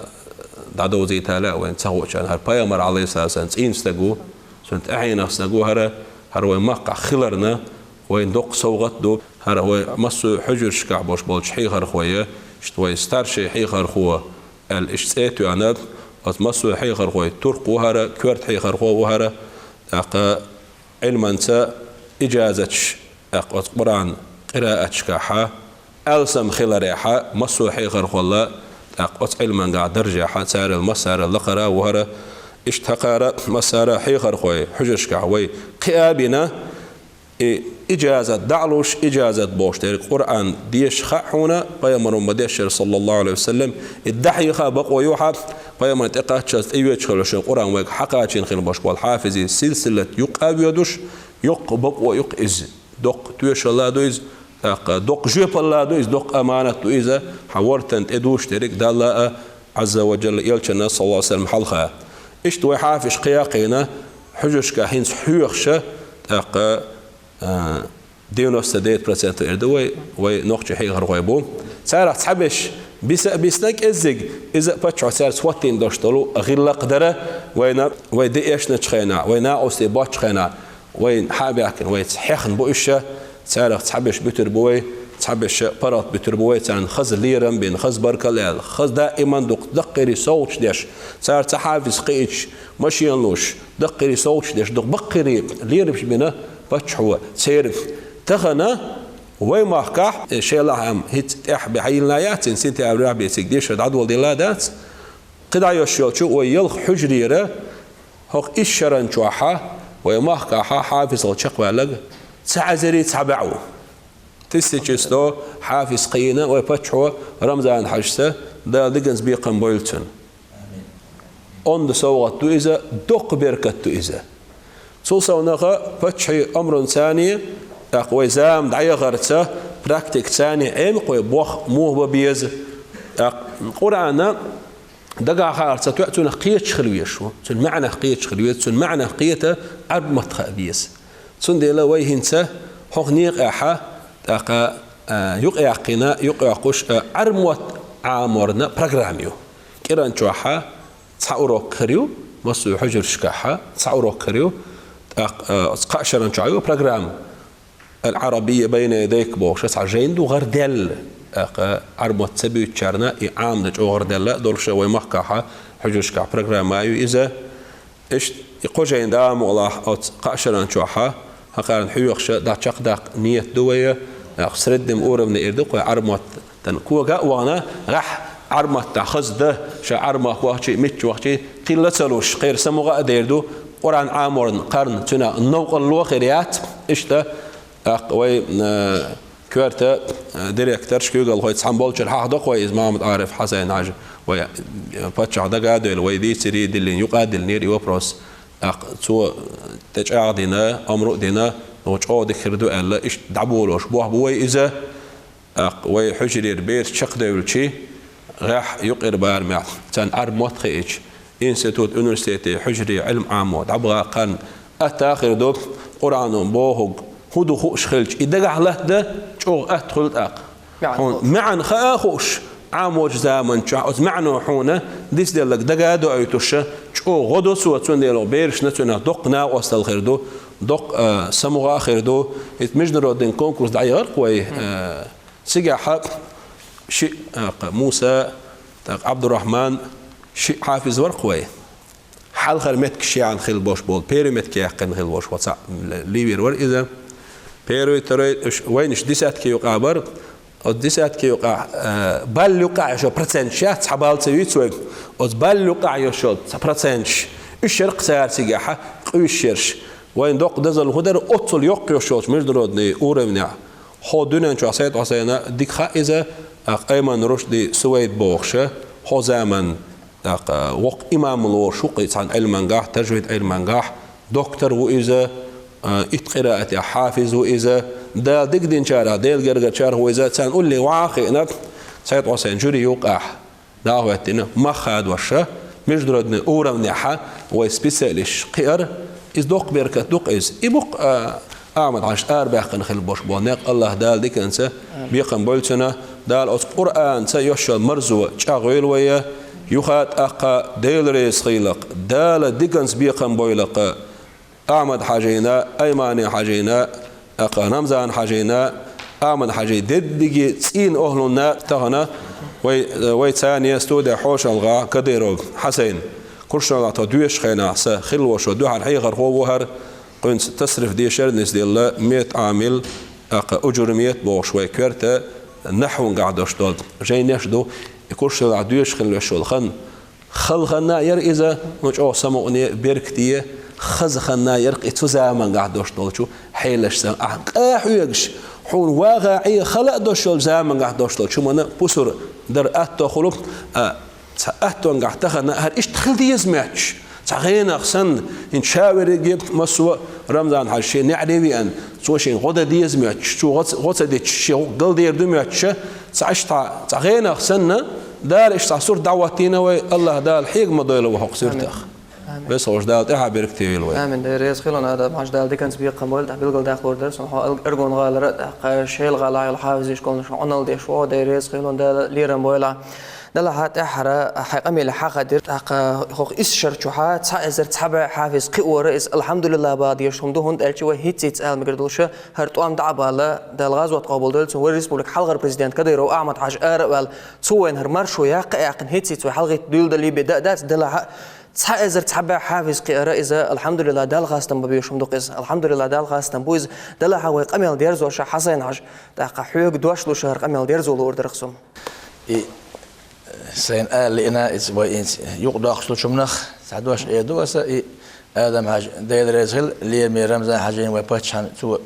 дӀадовзийта лаьа вайна ца хуучарна. ХӀара Пайхамар, Ӏалайхиссалату вассалам, цӀийнан стаг ву, цуьнан тӀаьхьенах стаг ву хӀара, хӀара вайн махкахь хиларна вайна доккха совгӀат а ду. ХӀара вай массо а хьуьжаршкахь болуш болчу хьехархой, иштта вай старший хьехархо аьлла иштта цӀе а тоьхна, оцу массо а хьехархой, туркх ву хӀара, коьрта хьехархо ву хӀара, тӀаккха Ӏилманца иджазаташ, тӀаккха оцу Къуръан къирааташкахь алсам хиларехь, массо а хьехархойла, тӀаккха оцу Ӏилманехь даржехь царел массарел лакхара а ву хӀара. Иштта хӀокхара массара а хьехархой хьуьжаршкахь вай кхиа а бина, и иджазат дӀа а луш, иджазат бохуш дерг Къуръан деша хаьа хьуна, Пайхамаро ма-дешшара, саллаллаху Ӏалайхи ва саллам, и дӀахьеха бакъо ю хьан, Пайхамарна тӀекхаччалц тӀейоьдуш хилла шуна Къуръан вайга хьакхачийна хила болуш болу хьафизийн силсилат юккъе а воьдуш, йоккха бакъо ю-кх иза. Доккха тоьшалла ду иза, тӀаккха доккха жоьпалла ду иза, доккха аманат ду иза, хьан вортан тӀе дуьйцуш дерг Далла а, Ӏазза ва Джалла, элчанна, саллаллаху Ӏалайхи ва саллам, хьалха. Иштта вай хьафизаш кхиа а кхиъна, хьуьжаршкахь хӀинца хьоьхуш, тӀаккха, а, девяносто девять процентов эр ду вай, вай нохчийн хьехархой бу. Царах цхьаберш биса а бисна кӀеззиг, иза а паччахьо цаьрца хӀоттийна долуш долу гӀиллакх дара вайна, вай де эшначу хенахь, вай накъостий боцчу хенахь, вайна хьа а баьхкина, вайца хьехна бу уьш, царах цхьаберш буьтур бу вай, цхьаберш паргӀат буьтур бу вай, царна хаза лерам бина, хаза баркалла аьлла, хаза даиман дукха даккхийрий совгӀаташ деш, цара цхьа хьафиз кхиъча, машен луш, даккхийрий совгӀаташ деш, дукха баккхийрий лерамаш бина паччахьо церан. Тахана Вай махкахь, э, шелахь ам хӀинца тӀехь бе хьайилна яц, ин сентябрь бе цига дешар дӀадоладелла дац. КхидӀа йош йолчу вай ялх хьужрера хӀокху исс шаран чохьа вай махкахьа хьафизал чекхваьллаг цхьа эзари цхьа баьӀ ву. Тысяча сто хьафиз кхийна вай паччахьо Рамзан-Хьаьжас, Дала диканца бекхам бойла цунна. Онда совгӀат ду иза, доккха беркат ду иза. Цул совнаха паччахьан омран царна, тӀаккха вай зама дӀаяхарца, практика царна Ӏемакхой бох муха бан беза. ТӀаккха Къуръана дагахь хаарца тоьа цунах кхеташ хила везаш ву. Цуьнан маьӀнах кхеташ хила веза, цуьнан маьӀнах кхета Ӏарб мотт хаа беза. Цундела вай хӀинца хӀокху некъехьа, тӀаккха, а, юкъаяьккхина, юкъайоккхуш, а, Ӏарб мотт Ӏаморна программа ю. КӀиран чохьа цхьа урок хир ю, массо а хьуьжаршкахьа цхьа урок хир ю, тӀаккха, а, кхаа шаран чохь ю программа. Ал-Ӏарабия байна ядайк бохуш, цхьа жайна ду гӀардаьлла, тӀаккха Ӏарб мотт ца буьйцучарна и Ӏамдан чӀогӀа гӀардаьлла долуша вай махкахьа хьуьжаршкахь программа ю иза. Иштта и кхо жайна дӀа а мукъалахь оцу кхаа шаран чохьа, хӀокхарна хьоьхуша дӀа чекхдаккха ниет ду вай, тӀаккха среднем уровне эр ду кхой Ӏарб маттана кога а вахана, гӀехь Ӏарб маттахь хаза дан, ша Ӏарб махка вахчий, мичча вахчий, хилла ца луш, кхеран самукъа а дер ду, Къуръан Ӏаморна кхарна цуьнан новкъарло а хир яц, иштта, тӀаккха вай, э, коьрта, э, директорш куьйгалхой цхьаьна болчара хьахдо кхой иза Махьмад-Ӏариф Хьасайн-Хьаьжа, вай, э, паччахь дага а девлла, вай дийцаре а диллина, юкъа а диллинера и вопрос. ТӀаккха цо тӀечӀагӀдина, омра а дина, ну, чӀогӀа дика хир ду аьлла, иштта дӀаболош бохь бу вай иза. ТӀаккха вай хьуьжарера бераш чекхдевлчи, гӀехь юкъера барамехь, царна Ӏарб мотт хиъча, институт, университете, хьуьжаре Ӏилма Ӏамо дӀабаха кхарна атта а хир ду, Къуръано бохург хӀун ду хууш хилча, и дагахь латта чӀогӀа атта хуьлу тӀаккха. МаьӀна Хьуна хууш. МаьӀна хаа а хууш, Ӏамочу заман чохь оцу маьӀно хьуна дицделларг дага а доуьйтуша, чӀогӀа гӀо до цо, цундела берашна цуьнан доккха накъосталла хир ду, доккха, а, самукъа а хир ду. ХӀинца международный конкурс дӀаяхарх вай, а, цигахьа шиъ, а, кха, Муса, тӀаккха Ӏабдурахьман, шиъ хьафиз варх вай. Хьалхара меттигаш яьхна хилла болуш болу, первый меттиг яьккхина хилла болуш, вацахь, ливер вара иза. Первый, второй, уьш вайнаш десятки юкъа бара. Оцу десятки юкъахь, э, балл юкъахь йолу проценташ яц, цхьа балл ца вуьйцу вай. Оцу балл юкъахь йолу цхьа проценташ. Уьш яра-кх цара цигахьа къуьйсуш ерш. Вайн доккха дозалла хӀун дара, оццул йоккха йолчу международный уровнехь. Хьо дуьнен чохь Сайд-Хьусайна дика хаьа иза, а, Айман Рушди Сувайд бохуша, хьо заман, тӀаккха, воккха имам лоруш ву кхин цхьана Ӏилмангахь, тажвид Ӏилмангахь, доктор ву иза, а, итт къираатехь хьафиз ву иза, Дала дика динчарах, Делан гергарчарах ву иза, царна улле ваха а хиъна, Сайд-Хьусайн жюри юкъахь дӀахӀоьттина, мах хадоша, международный уровнехьа вай специалисташ кхиар, иза доккха беркат ду-кх иза. И бу-кх, а, Ахьмад-Хьаьжас арабаьккхина хилла болуш болу некъ, АллахӀ Дала диканца бекхам бойла цунна. Дала оцу Къуръанца йош йолу марзо чӀагӀйойла вай, юха тӀаккха Дела реза хуьлда-кх, Дала диканца бекхам бойла-кх Ахьмад-Хьаьжина, Аймани-Хьаьжина, тӀаккха Рамзан-Хьаьжина, Ахьмад-Хьаьжин дерриге цӀийнан охӀлунна. Тахана вай, вай царна студехь хьошалгӀа Кадыров Хьасайн, Куршалахь тхо доьшучу хенахь сан хилла волчу дуьхьал хьехархо ву хӀара, кхуьнца тасриф дешар а нисделла, Мет Ӏамил, тӀаккха Уджурмет бохуш вай коьрта нахьвангахь долуш долу жайнаш ду, и Куршалахь доьшуш хилла волуш волу хан. Хала хан а яра иза, ну, чӀогӀа самукъане, беркате, хаза хан а яра-кх и цу замангахь долуш долчу хьелашца. Ахь къа хьоьгуш, хьуна ваха Ӏе хала а долуш йолчу замангахь долуш долчу хӀуманна пусар дар атто хуьлу, а, цхьа аттонгахь тахана хӀара иштта хила деза моьттуш, цхьа гӀенах санна, хӀинца ша верриге массо а Рамзан-Хьаьжа шен неӀаре веана, цо шен гӀо дан деза моьттуш, цо гӀо ца, гӀо ца дича, шен гӀуллакх галдер ду моьттуша, цхьа иштта, цхьа гӀенах санна, Дала иштта цхьа сурт дӀахӀоттийна вай, АллахӀ Дала хьега ма дойла вай хӀокху суьртах. Амин. Весхош Дала тӀаьхьа беркате йойла вай. Амин. Дела реза хуьлда, Ахьмад-Хьаьжа, Дала диканца бекхам бойла, тӀаккха билгалдаккхалур дара суна хьо Эр-, Эргон-гӀалара, тӀаккха Шелан-гӀалахь йолу хьафизашкахула шуна Ӏуналла деш ву, Дела реза хуьлда, Дала лерам бойла. Делахь тӀаьххьара хьайн къамелехь хьахадира, тӀаккха хӀокху исс шар чухьа цхьа эзар цхьа бӀе хьафиз кхиор, иза, алхьамдулиллахӀ, бала дезаш хӀума ду, хӀунда аьлча вай хӀинцций ца ала мегар долуша, хӀара тӀом дӀа а балла, Дала гӀазот къобалдойла цунна, вай республика хьалхара президент Кадыров Ахьмад-Хьаьжа ара а ваьлла, цо вайна хӀара маршо яккха а яьккхина, хӀинцций вай хьалхийтта дуьйладале бен дан а дац, делахь а Цхьа эзар цхьа бӀаь хьафиз кхиара иза, алхьамдулиллахӀ, Дала хастам бу, бешам ду-кх иза. АлхьамдулиллахӀ, Дала хастам бу иза. Делахь а вай къамел дерзош, Хьасайн-Хьажа, тӀаккха хьоьга дош луш хӀара къамел дерзо луургдар-кх цо. И сайна ала лиъна, иза вай инца юкъадоаккхаш долча хӀуманах цхьа дош эр ду аса, и Адам-Хьажа, Дела реза хила, лераме Рамзан-Хьажийна, вай паччахьна, цо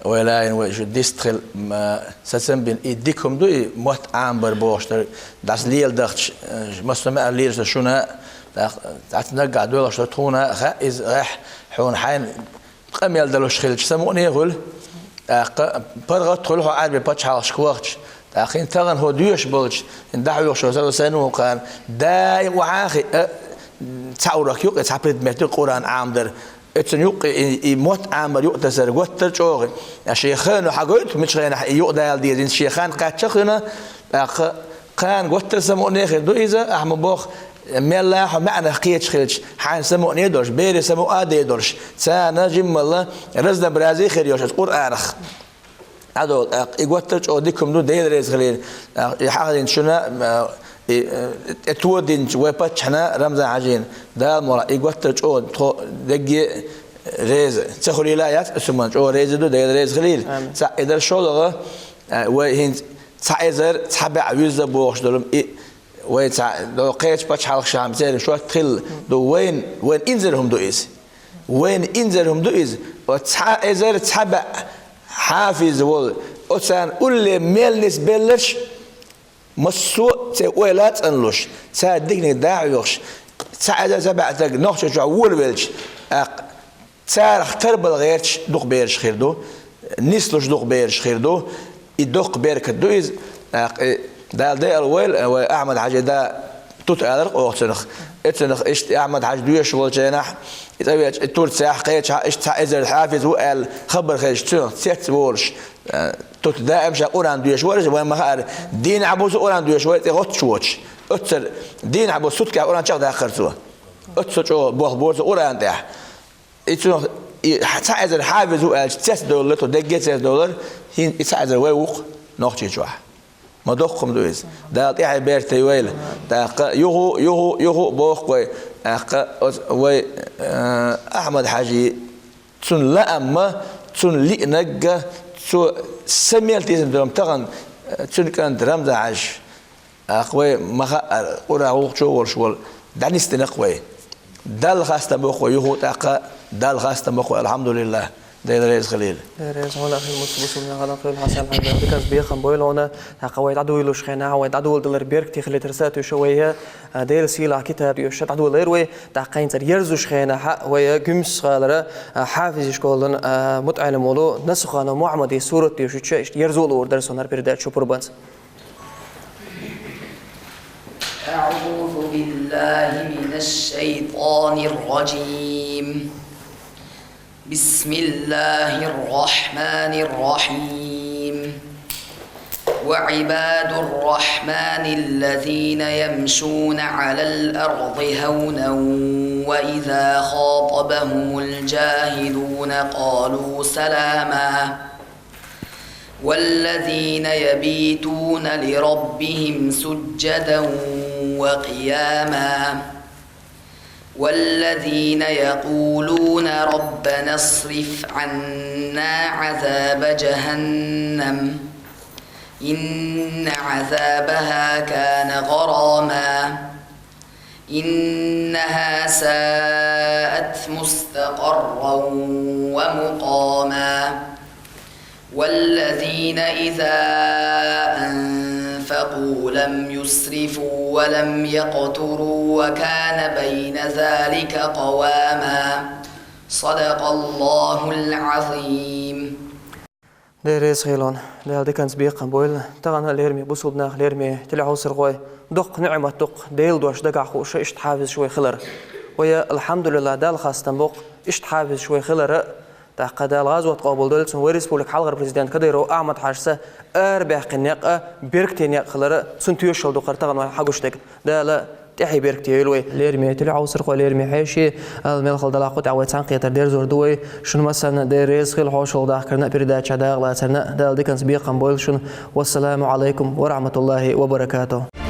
вай лайна, вай шу дистхила, м, сацам бина, и дика хӀума ду, и мотт Ӏамабар бохуш дар, дӀаса леладахча, э, массо а маьӀара лелаш дар шуна, тӀаккха цхьацца наггахь доьлхуш дар тхуна, хаьа иза, гӀехь, хьуна хьайна къамел далуш хилча, самукъане а хуьлу, тӀаккха паргӀат а хуьлу хьо Ӏарбий пачхьалкхашка вахча, тӀаккха хӀинца тахана хьо доьшуш болча, хӀинца дӀахьоьхуш йолу Сафар Сайнул-Къуръан, даим охьа а хиъна, цхьа урок ю-кх, цхьа предмет ю-кх Къуръан Ӏамадар. Оцунна юккъе и, и мотт Ӏамабар юкъатасар гуттар а чӀогӀа. Ткъа шен ханна хьагойту, мича хенахь и юкъадала деза, хӀинца шен хан кхаччалц а хуьлу, тӀаккха кхана гуттар а самукъане а хир ду иза, ахьа ма-бохху, мелла а хьо маьӀнах кхеташ хилча, хьайна самукъане а долуш, берийн самукъа а ден долуш, царна жиммалла разнообразие а хир йолуш оцу Къуръанах. ДӀадолу тӀаккха, и гуттар а чӀогӀа дика хӀума ду, Дела реза хилийла. ТӀаккха и хьахийна шуна, а, и, э, тӀе тодинчу вай паччахьна Рамзан-Хьажийна, Дала мукъ лахь, и гуттар а чӀогӀа тхо дерриге а реза ца хуьлийла яц, аса хӀуманна чӀогӀа реза ду, Дела реза хилийла. Амин. Цхьаъ и дара, шолгӀа, а, вай хӀинца цхьа эзар цхьа бӀаь вуьзна бохуш долу, и вай цхьа, до кхечу пачхьалкхашкахь церан шот хилла ду, вайна, вайна инзаре хӀума ду иза. Вайна инзаре хӀума ду иза. Оцу цхьа эзар цхьа бӀаь хьафиз волу, оцарна улле мел нисбелларш, массо а церан ойла а цӀанлуш, цара диканиг дӀахьоьхуш, цхьа эзар цхьа бӀаь стаг Нохчийчохь волавелча, тӀаккха царах тарбала гӀерташ дукха бераш хир ду, нислуш дукха бераш хир ду. И доккха беркат ду иза. ТӀаккха и Дала декъал войла, вай Ахьмад-Хьаьжин да Тута алара-кх оха цунах. И цунах иштта Ахьмад-Хьаьжа доьшуш волчу хенахь, и цӀа веача, и Турцехь, кхечахь иштта цхьа эзар хьафиз ву аьлла хабар хезча, цунах цец волуш, э, Тута даим ша Къуръан доьшуш вара иза, вайн ма-хаъара, дийнахь-буса Къуръан доьшуш вара, тӀе гӀоттуш воцуш. Оццул дийнахь-буса суткехь Къуръан чекхдаккхара цо. Оццул чӀогӀа болх бора цо Къуръан тӀехь. И цунах, и цхьа эзар хьафиз ву аьлча, цецдовлар, тхо дерриге а цецдовлар, хӀинца и цхьа эзар вай ву-кх Нохчийчохь. Ма доккха хӀума ду иза. Дала тӀаьхье беркате войла. ТӀаккха юха, юха, юха а боху-кх вай. ТӀаккха оцу вай, э, Ахьмад-Хьаьжин, цуьнан лаамма, цуьнан лиънарг, цо са мел тийсина долу тахана, э, цуьнан кӀант Рамзан-Хьаьжа. ТӀаккха вай ма-хаъара, Къуръан гӀуллакхчо а волуш волу, дӀанисдина-кх вай. Далла хастам бо-кх вай юха а тӀаккха, Далла хастам бо-кх вай, алхьамдулиллахӀ, Дела реза хилийла. Дела реза хьуна, ахи, муьлхха бусулба нахана хуьлда, Хьасан-Хьаьжа, диканца бекхам бойла хьуна. ТӀаккха вай дӀадуьйлуш хенахь, вай дӀадоладалар беркате хилийтар сатуьйсу вай, а, Делан сийлахь китаб доьшуш дӀадолалур вай. ТӀаккха хӀинца ерзош хенахь, вай ГуьмсгӀалара, а, хьафизан школан, а, мутаӀеллим волу Насуханов Мухьаммадан сурат доьшуш, иштта ерзо а луургдар суна хӀара передача чупурбанца. أعوذ بالله من الشيطان الرجيم. بسم الله الرحمن الرحيم. وعباد الرحمن الذين يمشون على الأرض هونا وإذا خاطبهم الجاهلون قالوا سلاما. والذين يبيتون لربهم سجدا وقياما. والذين يقولون ربنا اصرف عنا عذاب جهنم. إن عذابها كان غراما. إنها ساءت مستقرا ومقاما. والذين إذا أنفقوا لم يسرفوا ولم يقتروا وكان بين ذلك قواما. صدق الله العظيم. Дела реза хилийла, Дала диканца бекхам бойла. Тахана, лераме бусулба нах, лераме телехьовсархой, доккха ниӀмат ду-кх, Делан дош дагахь хууш, иштта хьафизаш вай хилар. Вай, алхьамдулиллахӀ, Далла хастам бо-кх, иштта хьафизаш вай хилар. ТӀаккха Дала гӀазот къобалдойла цуьнан, вай республикан хьалхара президент Кадыров Ахьмад-Хьаьжас арабаьккхина некъ а беркате некъ хилар, цуьнан тоьшалла ду хӀара тахана вайна хьагуш дерг. Дала тӀаьхье беркате йойла вай. Лераме телехьовсархой, лераме хьеший, ала мел хала далахь кху тӀехь вай цхьаьнакхетар дерзор ду вай. Шуна массарна а Дела реза хила, хьошалгӀа дахкарна а, передачехь дакъалацарна а. Дала диканца бекхам бойла шуна. Вассаламу Ӏалайкум ва рахьматуллахӀи ва баракатухӀ.